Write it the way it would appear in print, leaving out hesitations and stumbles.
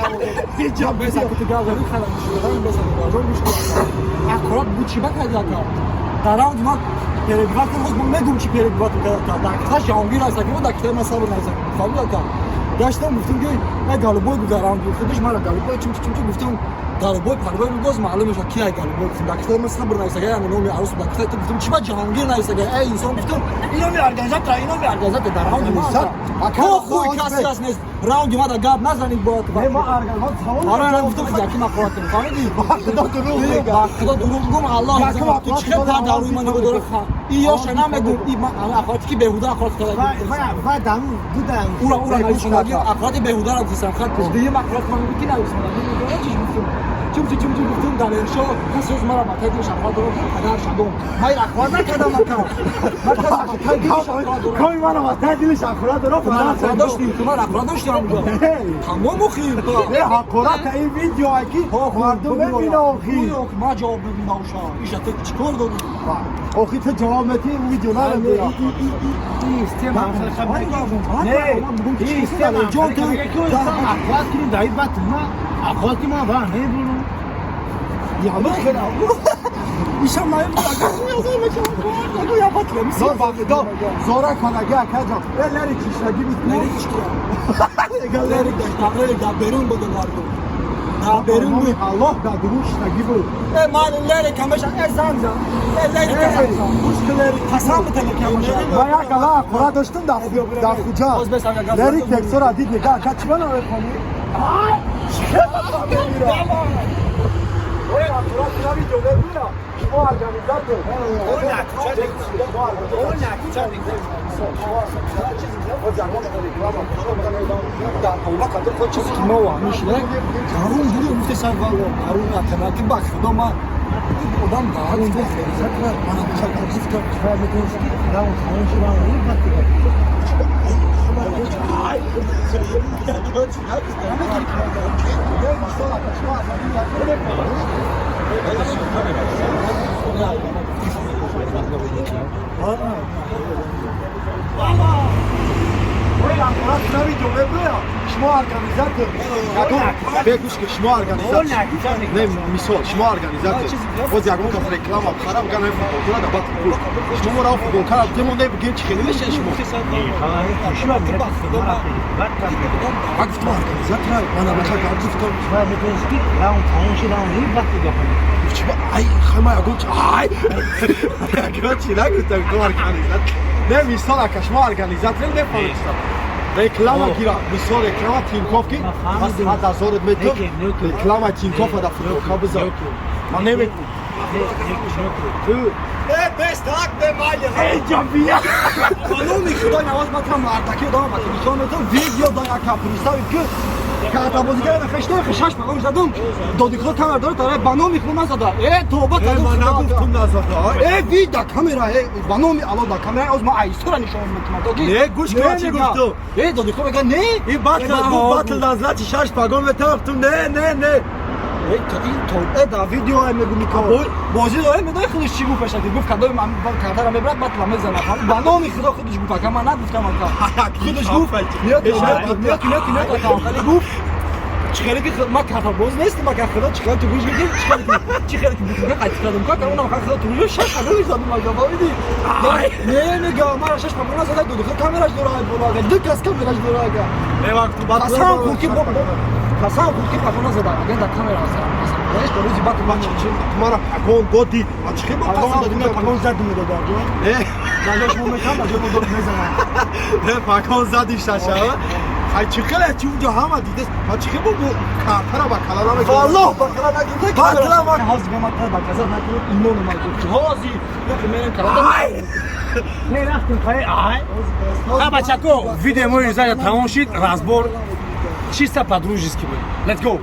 Беса ки ту гап задӣ, хала мушкилотам беса ҷон мушкил. Аккурат бу чӣ ба карди, ака? Дар раунди ман перебивать кардам, ман медум чи перебивать кард. Дар киташ Ҷаҳонгир аст, ака, дар китаи ман сабр назад. Фаҳмид, ака? Гаштам, гуфтам, ки ай голубой буд дар раунди худаш, мара голубой чим чим чим гуфтам, голубой парвой буд, боз маълум мешавад ки ай голубой гуфтам. Дар китаи ман сабр нависага, яъне номи арӯс дар китаи ту гуфтам, чи ба Ҷаҳонгир нависага? Эй инсон, гуфтам, иноми организатор, иноми организатор дар раунди ман. Ака, похуй, каси аст нест. Раунди мада гап назанед бояд. Не, ма организатор савол. Ара, на гуфтам, яким ақоват фаҳмидӣ? Худо дурӯғ мегӯяд. Ба Худо дурӯғ гум, Аллоҳ. Якум ту чӣ хел ақоват дар рӯи ман нигоҳ дора? И ёша намегум, и ман ақовати ки беҳуда ақоват Ва карда. ва ва даму будан. Ура нависондаги ақовати беҳударо гуфтам. Хат дуюм ақоват ман ки нависондаги чиш гуфтам? Чум чум чум гуфтам, Далершо касе аз мара ба таги шақоват дорад, падар шадом. Ман ин ақоват накардам, ака. Ман касе ба таги шақоват дорад. Кои мана ба таги дилиш ҳақорат дорад. Ту ман ҳақорат доштӣ, ту ман ҳақорат доштӣ ҳамҷо. Тамом охи. Не, ҳақорат ин видео ки мардум мебина охи. Ман ҷавоб медим бауша. Иша ту чӣ кор дорӣ? Охи, ту ҷавоб мети, ин видео намебина. Не, ин система ҷон ту ақват кунем, даи бат ма ақват ки ма ва мебурам. Ишам Зор ба худо зора кадаги, акаҷон. Э, лари кишаги буд. Лерик дар берун буду, мардум дар берун буд. Аллоҳ, дар дурун шиштагӣ буд. Э, ман лерик ҳамеша э занг зан, э, лерик Гӯш ки, лерик қасам битане ки ҳамеша. Ман як ала ҳақорат доштам дар хуҷа. Боз бес, ага, гап Лерик задам. Тексора дид, нега, ака, чӣ ба намехонӣ? Ой, ҳақорат кина видео мебуя. Шумо организатор. Шумо Дар ҳолат қадр худ чизе ки мо мешида дарун буду, гуфте сар валло дарун акана ки ба худо ма одам дарун буд. Ман ҳамеша гуфтам. Метавонст ки раунд тамом шуд, раунд бат дига. Шумо организатор. Бегӯш ки, шумо организатор. Не, мисол, шумо организатор. Боз ягон кас реклама бихарам, гана футболкара да бат пул. Шумо моро футболкара темо не бигем, чи хеле мешавед шумо? Ман гуфтам, организатор, ман ҳамеша гап гуфтам. Метавонст ки раунд тамом шуд, раунд бат дига. Чи ба ай хама ягон чи ай. Ягон чи нагуфтам, ту организатор. Не, мисол, ака, шумо организатор, нефаҳмидам. Реклама гира, мисол, реклама Тинькофф ки ман 100 000 метр реклама Тинькофф да футболка бизар. Ман намекунам. Ту Э, бес так бе майли. Эй, ҷамбия. Ба номи Худо, навоз ман там мардаки одам ба нишон метам видео да яка представить ки карта бозӣ карда хешто шаш пагон задум. Доди худо камера дорад, тара ба номи худо назада. Э, тоба Э, кардам. ман нагуфтум назада. Э, ви да камера, э, ба номи Алло, да камера оз ман айсора нишон метам. То ки Не, гӯш кун, чӣ гуфтум? Э, доди худо мега не. Ин батл гуфт, батл назлати шаш пагон метам, гуфтум не, не, не. Э, то ин то э да видео э мегум ко. Бозӣ дорем, медони худаш чӣ гуфт пеша ки гуфт кадои ман картара мебрад, батла мезанад. Ба номи Худо худаш гуфт, ака, ман нагуфтам, ака. Худаш гуфт, меёд, меёд, меёд, меёд, меёд, ака, хеле гуфт. Чӣ хеле ки ман карта боз нестам, ака, худо чӣ хеле ту гӯш мекунӣ, чӣ хеле ки чӣ хеле ки бутунга қайд кардам, ка онам худо ту гӯш шаш пагон задам, ака, фаҳмидӣ? Не, мега, ман шаш пагон назада, дуду худ камераш дора, ай боло, ака, ду кас камераш дора, ака. Не, вақти батл Қасам хӯрд ки қасам хӯрд ки пагон назада, агар дар камера ҳаст. Қасам хӯрдаш ба рӯзи батл ман Чӣ мара пагон додӣ? Ма чӣ хел Пагон додим, пагон задум медода, ҷон. Не, Дар ҷои шумо метам, дар ҷои мо дод мезанам. не, пагон зади шаша. Ай, чӣ хеле чи унҷо ҳама дидест. Ма чӣ хел бу картара ба кала намегирам? Валлоҳ, ба кала нагирда. Батла ма ҳозир ба ман ба каза накунед, имону ман гуфт. Ҳозир яке мерем карата. Не рафтем, хай ай. Ха, бачако, видео мои зая тамом шид, разбор чисто по-дружески был. Let's go.